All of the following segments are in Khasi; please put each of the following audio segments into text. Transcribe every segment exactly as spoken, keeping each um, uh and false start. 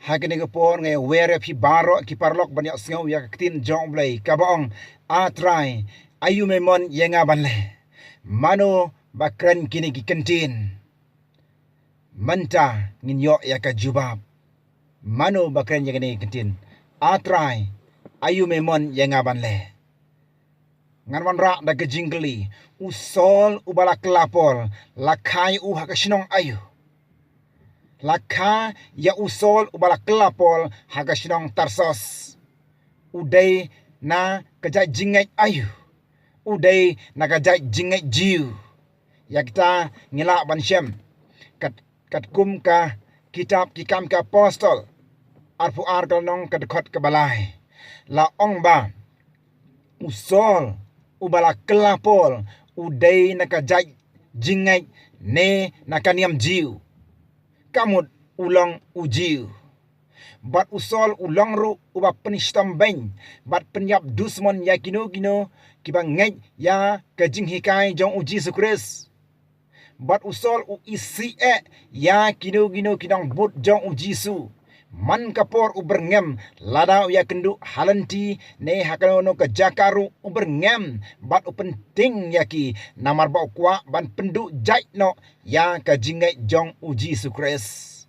Ha kane ka por nga ïawer ïa phi baroh ki paralok ban ïohsngew ïa ka ktien jong U Blei kaba ong, A Trai, aïu me mon ïa nga ban leh? Mano ba kren kine ki kyntien? Mynta ngin ïoh ïa ka jubab. Mano ba kren ïa kine ki kyntien? A Trai, aïu me mon ïa nga ban leh? Ngan wanrah da ka jingkylli. U Saul uba la kylla Paul, la kha ïa u ha ka shnong aïu? La kha ïa u Saul uba la kylla Paul ha ka shnong Tarsos. U dei na ka jait jingngeit aïu? U dei na ka jait jingngeit Jiw. Ïa kita ngi lah ban shem. Kat, katkum ka kitab Ki Kam ki Apostol, arphew ar ka lynnong, ka dkhot kaba lai, la ong ba u Saul uba la kylla Paul u dei na ka jait jingngeit ne na ka niam Jiw. Ka mut u long u Jiw. Bad u Saul u long ruh uba pynshitom beiñ bad pynïap dusmon ïa kino kino kiba ngeit ïa ka jinghikai jong U Jisu Khrist. Bad u Saul u isih eh ïa kino kino ki nongbud jong U Jisu. Man ka por u byrngem, lada u ïakynduh ha lynti ne ha kano kano ka jaka ruh u byrngem bad u pynting ïa ki, namar ba u kwah ban pynduh jait noh ïa ka jingngeit jong U Jisu Khrist.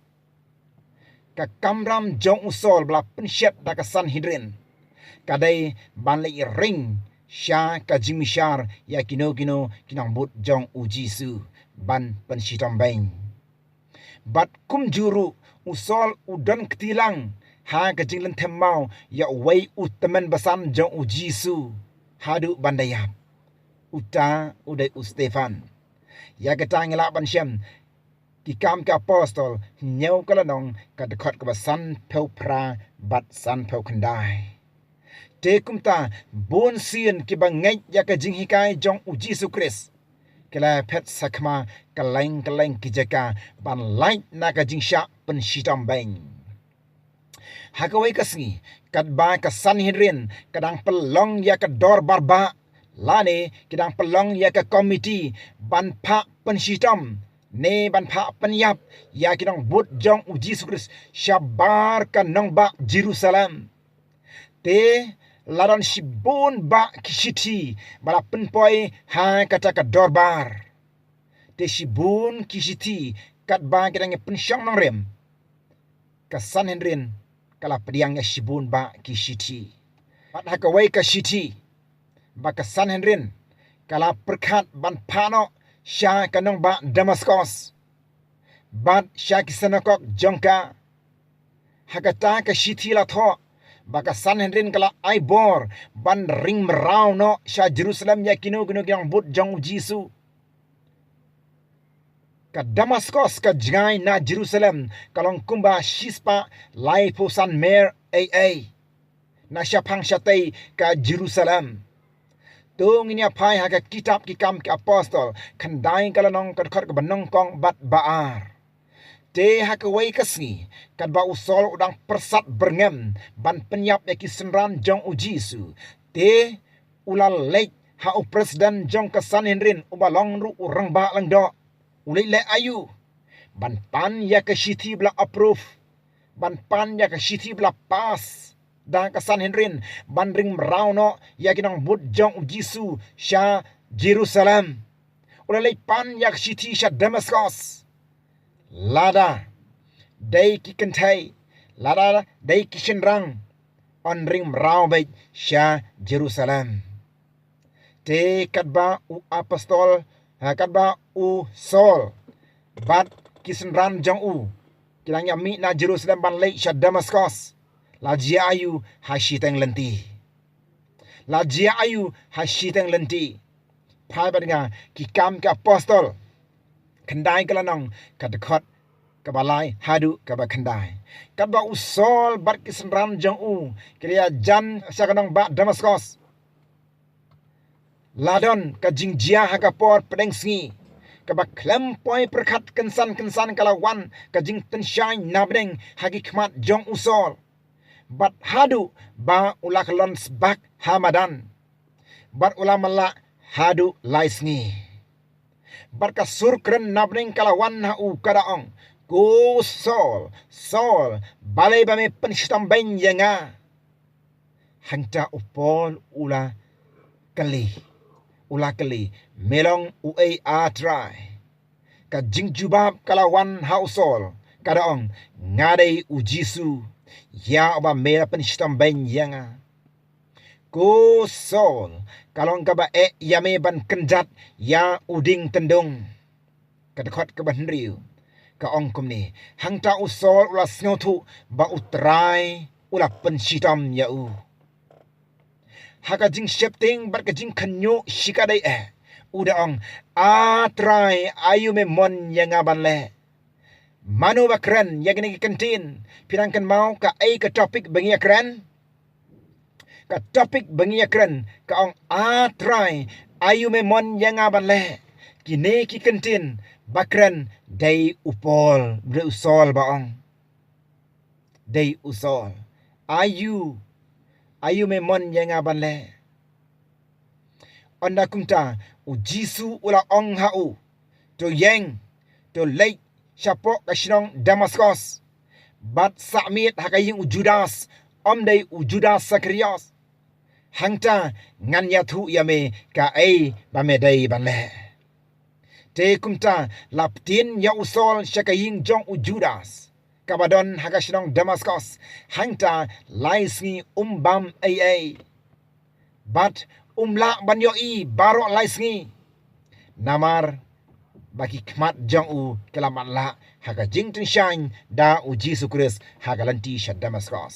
Ka kamram jong u Saul ba la pynshet da ka Sanhedrin ka dei ban leit ring sha ka jingbishar ïa kino kino ki nongbud jong U Jisu ban pynshitom beiñ. Bad kumjuh ruh u Saul u don kti lang ha ka jinglynthep maw ïa uwei u tymmen basan jong U Jisu haduh ban da ïap. Uta u dei u Stephan. Ïa kata ngi lah ban shem Ki Kam ki Apostol, hynñiew ka lynnong, ka dkhot kaba sanphew phra bad sanphew khyndai. Te kumta, bun sien kiba ngeit ïa ka jinghikai jong U Jisu Khrist ki la phet shakhmat kylleng kylleng ki jaka ban lait na ka jingshah pynshitom beiñ. Ha kawei ka sngi, katba ka Sanhedrin ka dang pynlong ïa ka dorbar bah, lane ki dang pynlong ïa ka komiti ban phah pynshitom ne ban phah pynïap ïa ki nongbud jong U Jisu Khrist shabar ka nongbah Jerusalem. Te la don shibun bah ki shithi ba la pynpoi ha kata ka dorbar. Te shibun ki shithi, katba ki dang ïa pynshong nongrim, ka Sanhedrin ka la pdiang ïa shibun bah ki shithi. Bad ha kawei ka shithi, ba ka Sanhedrin ka la pyrkhat ban phah noh sha ka nongbah Damaskos bad sha ki synagog jong ka. Ha kata ka shithi la thoh ba ka Sanhedrin ka la ai bor ban ring mraw noh sha Jerusalem ïa kino kino ki nongbud jong U Jisu. Ka Damaskos ka jngai na Jerusalem ka long kumba shispah laiphew san mer ei ei na shaphang shatei ka Jerusalem. To ngin ïa phai ha ka kitab Ki Kam ki Apostol, khyndai ka lynnong, ka dkhot kaba nyngkong bad ba ar. Te ha kawei ka sngi, katba u Saul u dang pyrsad byrngem ban pynïap ïa ki synran jong U Jisu, te u la leit ha u president jong ka Sanhedrin uba long ruh u rangbah lyngdoh. U leit leh aïu? Ban pan ïa ka shithi ba la approve, ban pan ïa ka shithi ba la pass da ka Sanhedrin ban ring mraw noh ïa ki nongbud jong U Jisu sha Jerusalem. U la leit pan ïa ka shithi sha Damaskos. Lada dei ki kynthei, lada dei ki shynrang, yn ring mraw beit sha Jerusalem. Te katba u apostol, ha, katba u Saul bad ki synran jong u ki dang ïa mih na Jerusalem ban leit sha Damaskos, la jia aïu ha shiteng lynti? La jia aïu ha shiteng lynti? Phai bad nga, Ki Kam ki Apostol, khyndai ka lynnong, ka dkhot kaba lai haduh kaba khyndai. Katba u Saul bad ki synran jong u ki la ïajan sha ka nongbah Damaskos, la don ka jingjia ha ka por pdeng sngi kaba khlem poi pyrkhat, kynsan kynsan ka la wan ka jingtynshai na bneng ha ki khmat jong u Saul. Bad haduh ba u la kyllon sbak ha madan, bad u la mlah haduh lai sngi. Bad ka sur kren na bneng ka la wan ha u, ka da ong, Ko Saul, Saul, balei ba me pynshitom beiñ ïa nga? Hangta u Paul u la kylli, u la kylli, me long uei, A Trai? Ka jingjubab ka la wan ha u Saul, ka da ong, nga dei u Jisu, ïa uba me la pynshitom beiñ ïa nga. Ko Saul, ka long kaba eh ïa me ban kynjat ïa u dieng tyndong. Ka dkhot kaba hynriew ka ong kumne, hangta u Saul u la sngewthuh ba U Trai u la pynshitom ïa u. Ha ka jingsheptieng bad ka jingkhynñiuh shikatdei eh, u da ong, A Trai, aïu me mon ïa nga ban leh? Mano ba kren ïa kine ki kyntien? Phi dang kynmaw kaei ka topic ba ngi ïa kren? Ka topic ba ngi ïa kren ka ong, A Trai, aïu me mon ïa nga ban leh? Kine ki kyntien ba kren dei u Paul, dei u Saul ba ong. Dei u Saul. Aïu, aïu me mon ïa nga ban leh? Ynda kumta, u Jisu u la ong ha u, to ïeng, to leit shapoh ka shnong Damaskos, bad sah miet ha ka ïing u Judas, ym dei u Judas Iskariot. Hangta ngan ïathuh ïa me kaei ba me dei ban leh. Te kumta la ptien ïa u Saul sha ka ïing jong u Judas, kaba don ha ka shnong Damaskos, hangta lai sngi um bam ei ei. Bad um lah ban ïohi baroh lai sngi, namar ba ki khmat jong u ki la matlah ha ka jingtyngshaiñ da u Jisu Khrist ha ka lynti sha Damaskos.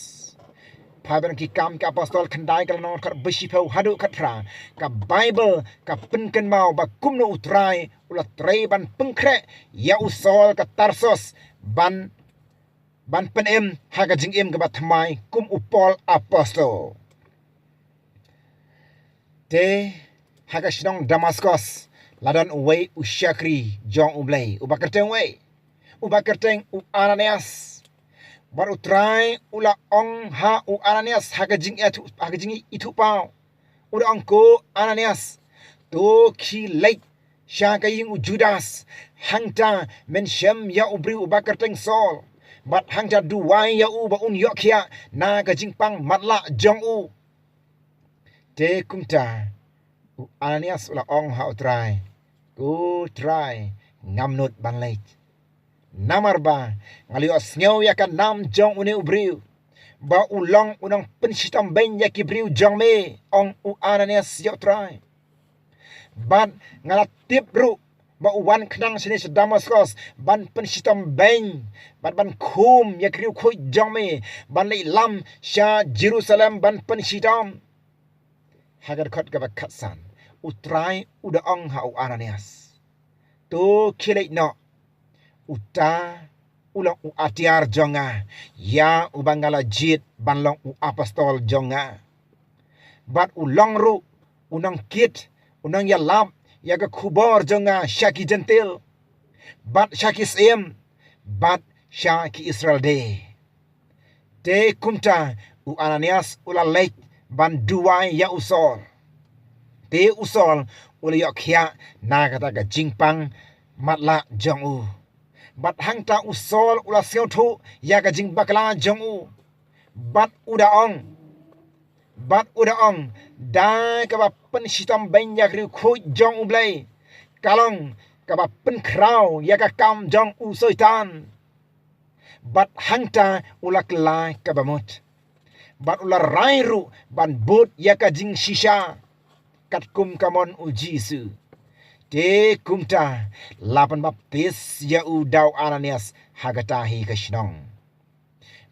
Phai ban Ki Kam ki Apostol khyndai, ka lynnong khat ba shiphew haduh khat phra, ka Baibl ka pynkynmaw ba kumno U Trai u la trei ban pynkhreh ïa u Saul ka Tarsus ban, ban pynim ha ka jingim kaba thymmai kum u Paul Apostol. Te ha ka shnong Damaskos la don uwei u shakri jong U Blei, uba kyrteng uwei, uba kyrteng u Ananias. Bad U Trai u la ong ha u Ananias ha ka jingithuh, ha ka jingithuhpaw, u da ong, ko Ananias, to khie leit sha ka ïing u Judas, hangta men shem ïa u briew uba kyrteng Saul, bad hangta duwai ïa u ba un ïoh khiah na ka jingpang matlah jong u. Te kumta u Ananias u la ong ha U Trai, ko Trai, ngam nud ban leit. Namar ba nga la ïohsngew ïa ka nam jong une u briew, ba u long u nongpynshitom beiñ ïa ki briew jong me, ong u Ananias ïa U Trai. Bad nga la tip ruh ba u wan khnang shane sha Damaskos ban pynshitom beiñ, bad ban khum ïa ki riewkhuid jong me, ban leit lam sha Jerusalem ban pynshitom. Ha ka dkhot kaba khatsan, U Trai u da ong ha u Ananias, to khie leit noh. Uta u long u atiar jong nga, ïa uba nga la jied ban long u apostol jong nga. Bad u long ruh u nongkit, u nongïalap ïa ka khubor jong nga sha ki Jentil, bad sha ki syiem, bad sha ki Israel de. Te kumta u Ananias u la leit ban duwai ïa u Saul. Te u Saul u la ïoh khiah na kata ka jingpang matlah jong u. Bad hangta u Saul u la sngewthuh ïa ka jingbakla jong u. Bad u da ong, bad u da ong, da kaba pynshitom beiñ ïa ki riewkhuid jong U Blei, ka long kaba pynkhraw ïa ka kam jong u Soitan. Bad hangta u la kylla kaba mut, bad u la rai ruh ban bud ïa ka jingshisha, katkum ka mon u Jisu. Te kumta la pynbaptis ïa u da u Ananias ha kata hi ka shnong.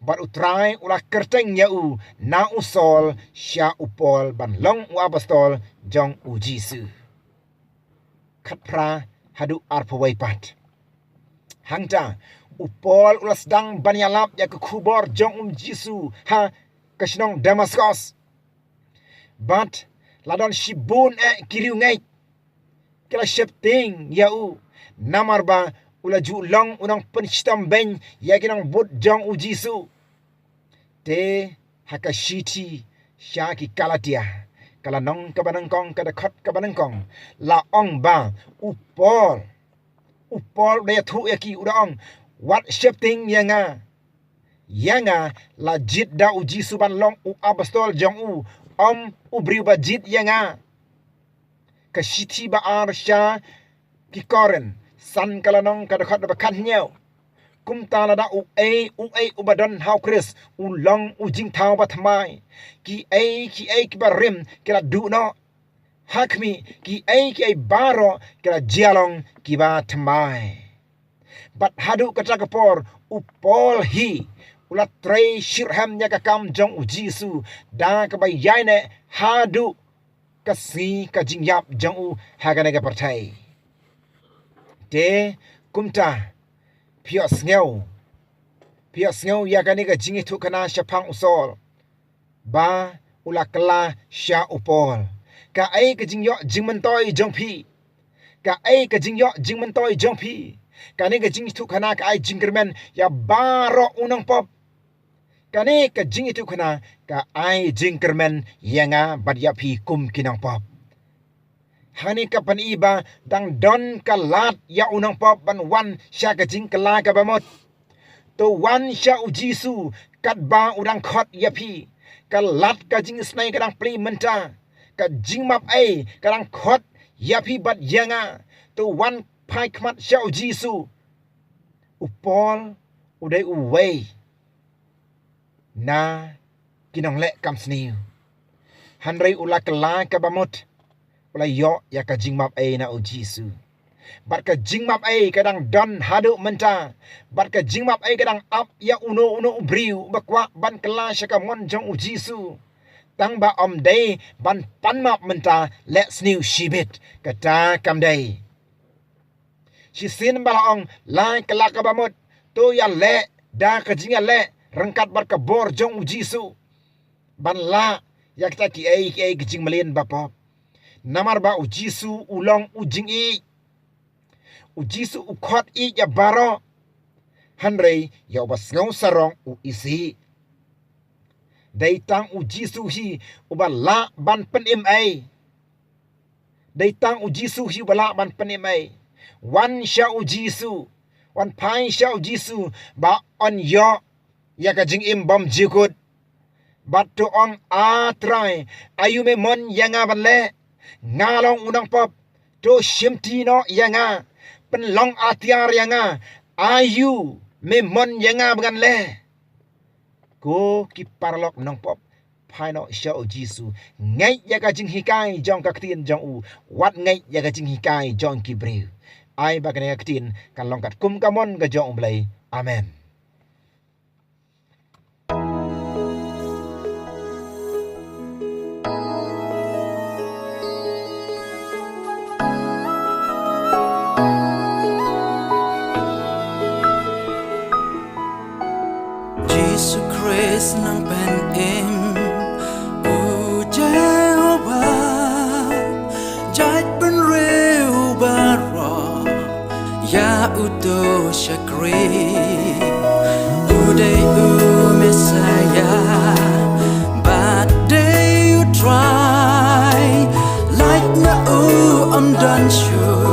Bad U Trai u la kyrteng ïa u na u Saul sha u Paul ban long u apostol jong u Jisu. Khatphra haduh arphew wei pat. Hangta u Paul u la sdang ban ïalap ïa ka khubor jong u Jisu ha ka shnong Damaskos. Bad la don shibun eh ki riewngeit ki la sheptieng ïa u, namar ba u la ju long u nongpynshitom beiñ ïa ki nongbud jong u Jisu. Te ha ka shithi sha ki Galatia, ka lynnong kaba nyngkong, ka dkhot kaba nyngkong, la ong ba u Paul, u Paul u da ïathuh ïa ki, u da ong, Wat shepting ïa nga. Ïa nga la jied da u Jisu ban long u apostol jong u, ym u briew ba jied ïa nga. Ka shithi ba ar sha ki Korinth, san ka lynnong ka dkhot ba khathynñiew. Kumta lada uei uei uba don ha u Khrist u long u jingthaw ba thymmai. Kiei kiei kiba rim ki la duh noh. Ha khmih, kiei kiei baroh ki la jia long kiba thymmai. Bad haduh kata ka por u Paul hi u la trei shitrhem ïa ka kam jong u Jisu da kaba ïaineh haduh ka sngi ka jingïap jong u ha kane ka pyrthei. Te kumta, phi ïohsngew, phi ïohsngew ïa kane ka jingïathuhkhana shaphang u Saul ba u la kylla sha u Paul. Kaei ka jingïoh jingmyntoi jong phi? Kaei ka jingïoh jingmyntoi jong phi? Kane ka jingïathuhkhana ka ai jingkyrmen ïa baroh u nongpop. Kane ka jingïathuhkhana ka ai jingkyrmen ïa nga bad ïa phi kum ki nongpop. Hangne ka pyni ba dang don ka lad ïa u nongpop ban wan sha ka jingkylla kaba mut. To wan sha u Jisu katba u dang khot ïa phi. Ka lad ka jingisynei ka dang plie mynta. Ka jingmap ei ka dang khot ïa phi bad ïa nga. To wan phai khmat sha u Jisu. U Paul u dei uwei na ki nongleh kam sniew. Hynrei u la kylla kaba mut, u la ïoh ïa ka jingmap ei na u Jisu. Bad ka jingmap ei ka dang don haduh mynta. Bad ka jingmap ei ka dang ap ïa uno uno u briew uba kwah ban kylla sha ka mon jong u Jisu. Tang ba ym dei ban pan map mynta, leh sniew shibit, kata kam dei. Shisien ba la ong la kylla kaba mut, to ïaleh da ka jingïaleh ryngkat bad ka bor jong u Jisu ban lah ïa kita kiei kiei ki jingmlien ba pop. Namar ba u Jisu u long u jingïeit. U Jisu u khot ïeit ïa baroh. Hynrei ïa uba sngew sarong u isih. Dei tang u Jisu hi uba lah ban pynim ei. Dei tang u Jisu hi uba lah ban pynim ei. Wan sha u Jisu. Wan phai sha u Jisu ba yn ïoh ïa ka jingim bymjukut. Bad to ong, A Trai, aïu me mon ïa nga ban leh? Nga long u nongpop. To shimti noh ïa nga. Pynlong atiar ïa nga. Aïu me mon ïa nga ba ngan leh? Ko ki paralok nongpop, phai noh sha u Jisu. Ngeit ïa ka jinghikai jong ka ktien jong u. Wat ngeit ïa ka jinghikai jong ki briew. Ai ba kane ka ktien kan long katkum ka mon ka jong u Blei. Amen. Jisu Khrist nang pynim, u Jehobah, jaitbynriew baroh ïa uto u shakri. U dei u Messiah bad dei u Trai. Lait na u ym don shuh,